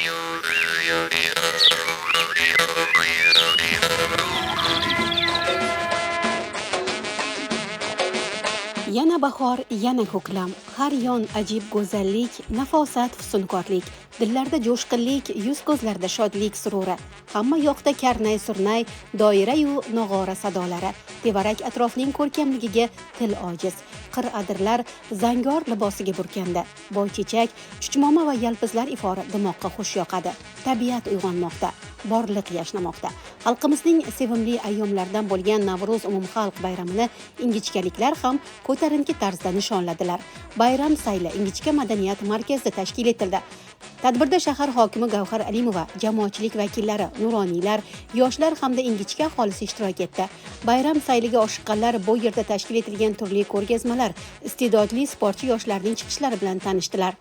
Yana bahor, yana ko'klam, har yon ajib go'zallik, nafosat, fusunkorlik, dillarda jo'shqinlik, yuz ko'zlarda shodlik sururi. Hamma yoqda karnay surnay, doira-yu nog'ora sadolari. Tevarak atrofning ko'rkamligiga til ojiz. Qir adirlar zangor libosiga burkandi. Boychechak, chuchmoma va yalpizlar ifori dimoqqa xush yoqadi. Tabiat uyg'onmoqda, borliq yashnamoqda. Xalqimizning sevimli ayyomlaridan bo'lgan Navro'z umumxalq bayramini ingichkaliklar ham ko'tarinki tarzda nishonladilar. Bayram sayli Ingichka madaniyat markazida tashkil etildi. Tadbirda shahar hokimi Gavhar Alimova, jamoatchilik vakillari, nuroniylar, yoshlar hamda ingichka aholisi ishtirok etdi. Bayram sayliga oshiqqanlar bu yerda tashkil etilgan turli ko'rgazmalar, iste'dodli sportchi yoshlarning chiqishlari bilan tanishdilar.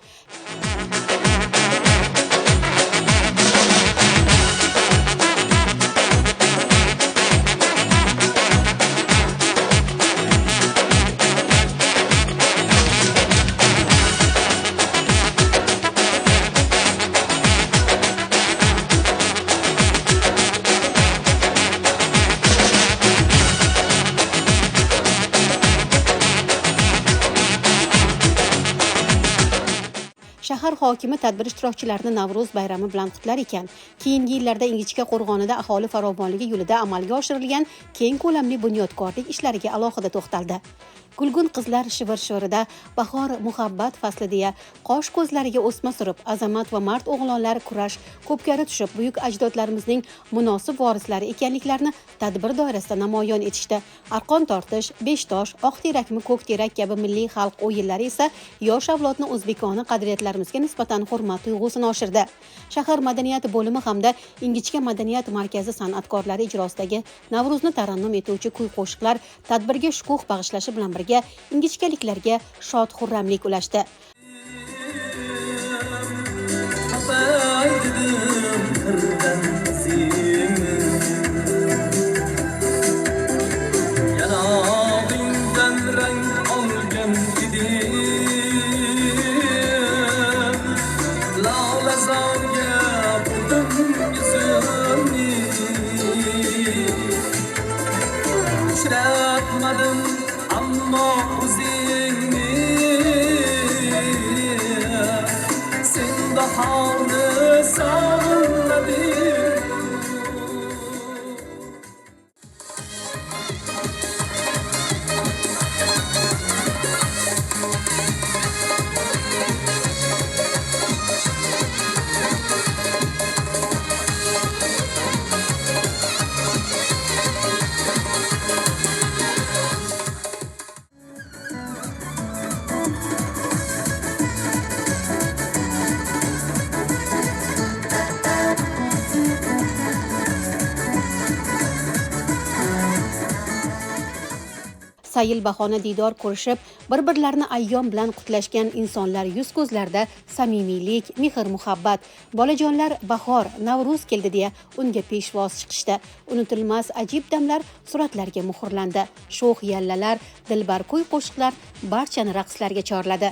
Shahar hokimi tadbir ishtirokchilarini Navro'z bayrami bilan qutlar ekan, keyingi yillarda Ingichka qo'rg'onida aholi farovonligi yo'lida amalga oshirilgan keng ko'lamli bunyodkorlik ishlariga alohida to'xtaldi. Gulgun qizlar shivir-shivirida bahor muhabbat fasli deya qosh ko'zlariga o'sma surib, azamat va mard o'g'lonlar kurash ko'pkari tushib, buyuk ajdodlarimizning munosib vorislari ekanliklarini tadbir doirasida namoyon etishdi. Arqon tortish, beshtosh, oq terakmi ko'k terak kabi milliy xalq o'yinlari esa yosh avlodni o'zbekona qadriyatlarimizga nisbatan hurmat tuyg'usini oshirdi. Shahar madaniyat bo'limi hamda Ingichka madaniyat markazi san'atkorlari ijrosidagi Navro'zni tarannum etuvchi kuy-qo'shiqlar tadbirga shukuh bag'ishlashi bilan birga ingichkaliklarga shod xurramlik ulashdi. Ammo o'zingni sen bahorni sog'inmading. Sayil bahona diydor ko'rishib, bir-birlarini ayyom bilan qutlashgan insonlar yuz ko'zlarida samimiylik, mehr-muhabbat, bolajonlar bahor, Navro'z keldi deya unga peshvoz chiqishdi. Unutilmas ajib damlar suratlarga muhrlandi. Sho'x yallalar, dilbar kuy-qo'shiqlar barchani raqslarga chorladi.